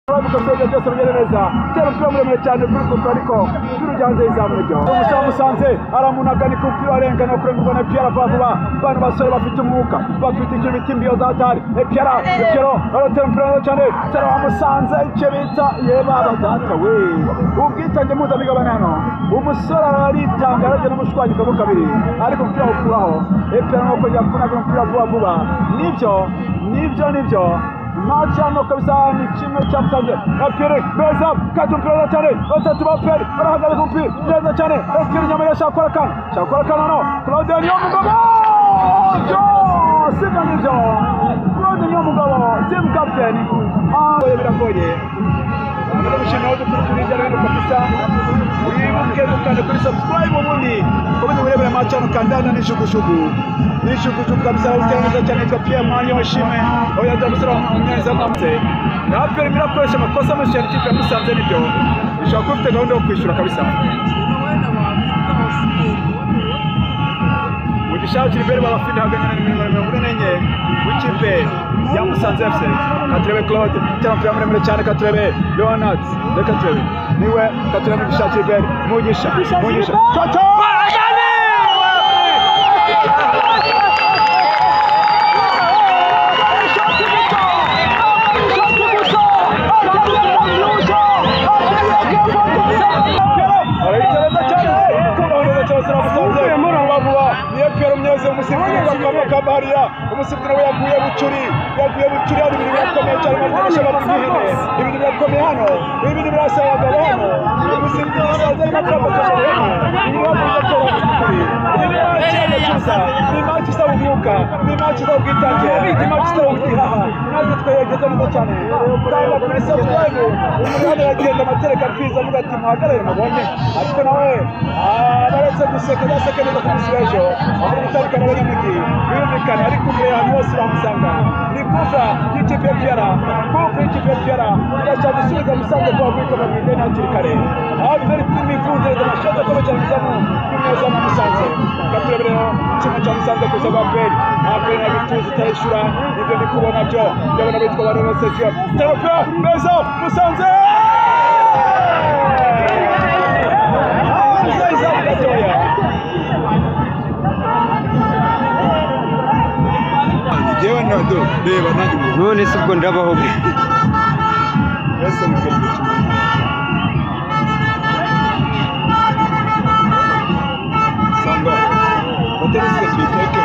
Byose byose bigende neza. Tera umupira muremure cyane kuri koto ariko turujyanze izamu ryo. Umusore Musanze aramunagana ku mupira arengana kurengurwa na Pierre vuba vuba. Bano basore bafite umwuka, bafite icyo bita imbiyo za hatari. Pierre, Pierre aratera umupira neza cyane. Tera wa Musanze icyo bita yeba data we. Ubwitange mpuzamigabane hano. Umusore araritanga aragenda amushwanyuka mo kabiri. Ariko umupira awukuraho. Pierre nuko kongera kunaga umupira vuba vuba. Nibyo, nibyo, nibyo. Match hano kabisa ni kimwe cya Musanze. Pierre beza kata umupira neza cyane. Batatu ba Pierre barahagarika umupira neza cyane. Pierre nyamara ashaka gukora akantu. Ashaka gukora akantu hano. Claude Niyomugabo! Sibyo nibyo. Claude Niyomugabo team captain. Biragoye. Ndagushimira aho dukurikira hirya no hino kabisa. Wibuke gukanda kuri subscribe ubundi ukomeze urebera match hano kandana n'ishukushuku. N'ishukushuku kabisa utera neza cyane yitwa Pierre Mario Shime. Oya ndamusura umunyezamu amutse. Na Pierre birakoresha amakosa menshi cyane ikipe ya Musanze nibyo. Ishobora kuba ifite gahunda yo kwishyura kabisa. Mugisha Gilbert babafite haganye na nimero 44 w'ikipe ya Musanze FC. Katurebe Claude, tera umupira muremure cyane Katurebe Leonard, reka turebe. Niwe Katurebe Mugisha Gilbert, Mugisha, Mugisha. Toto! Umusifuzi nawe yaguye bucuri, yaguye bucuri hano. Ibintu birakomeye cyane mu ibintu birakomeye hano, ibintu birasaba abagabo hano. Umusifuzi yasaze arimo kurambaka hano, ibintu birakomeye. Ni match isaba umwuka, ni match isaba ubwitange, ni match isaba ubwihaha. Natwe twayageze neza cyane. Kanda kuri subscribe. Umuntu aragenda amatereka mfizi avuga ati muhagarare mubonye, ariko nawe baretse guseka azaseke neza ku munsi w'ejo. Aho gutandukana n'abanyamujyi birumvikana, ariko umureba ahantu hose uramusanga. Ni kufa y'ikipe ya Pierre, kufa y'ikipe ya Pierre irashaka gusubiza Musanze kuba muri koma mu ideni hakiri kare. Aperi imivundereza amashoti akomeye cyane izamu y'umunyezamu wa Musanze. Katurebere kimwe cya Musanze kuza kwa Aperi. Aperi na bituzi itayishyura, nibyo ndi kubona byo. Ndabona bitwa ba Reno Sergio. Tera umupira meza Musanze! Hanze izamu gatoya. Jewe ndo reba nanjye ubu. None se ubwo ndabaho gute? Ese mukabye. Sanga. Bateretse tuyiteke.